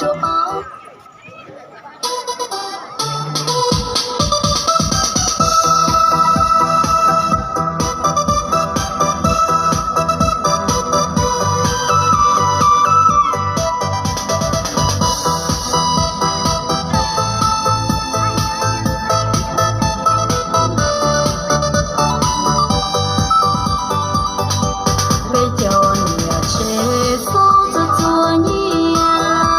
yuav paub. Peb cov niam tsev xob txuag txuag nyiaj,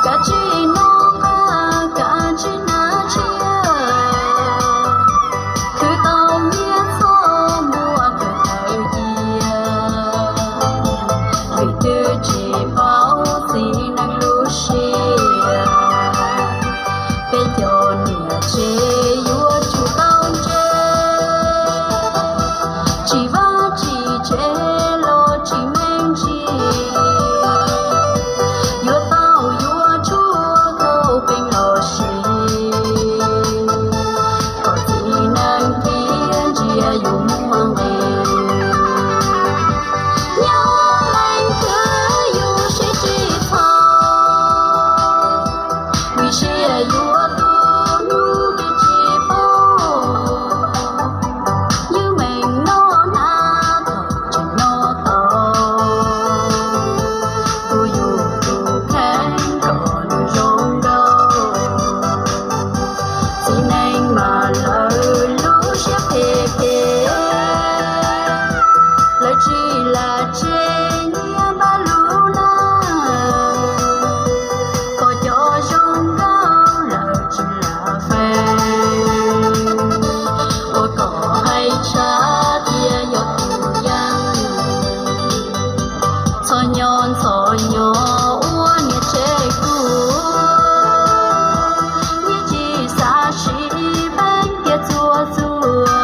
kav tsij noj qab kav tsij hnav tshiab, khwv tau nyiaj txhob muab khaws tawm cia, vim twb tsis paub txiv neej lub siab. Peb cov niam tsev yuav tsum tau ntse, tsis vaj tsis tsev los tsis me ntsis, yuav tau yuav tshuaj kauj peev los sis, kom txiv neej cia ntsia yus muaj nqis. Nyob leej twg yus siab tsis txhaum, vim siab yuav tus hnub twg tsis paub. Ywj meem noj hnav thaum tseem noj tau, tu yus tus kheej kom nws zoo nkauj. Txiv neej mas lawv lub siab phem phem, lawv tsis lam tseg nyiaj npaj lub nag, kom cov zoo nkauj lawv tsis lam feeb, ua kom hais tshaj thiaj yog tus yeej. Ntxhov nyob ntxhov nyob ua niam tsev kuv, yeej tsis xav sib peeb tiag txhua txhua.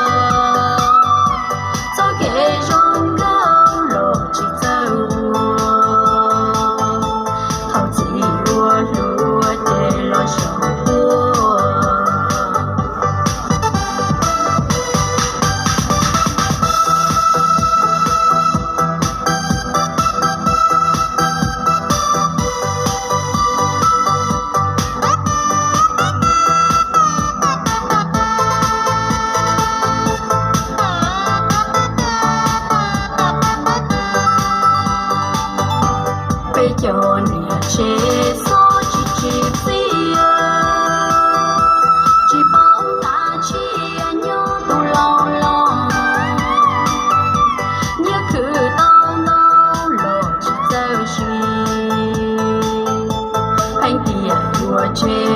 Txoj kev zoo nkauj los tsis txawj ua, thaum txiv ua hluas ces los zoo ua. Peb cov niam tsev xob tsis tsim txiaj, tsis paub hnav tshiab nyob tus laus laus, nyiaj khwv tau ntau los tsis txawj siv, pheej tiam yuav tseg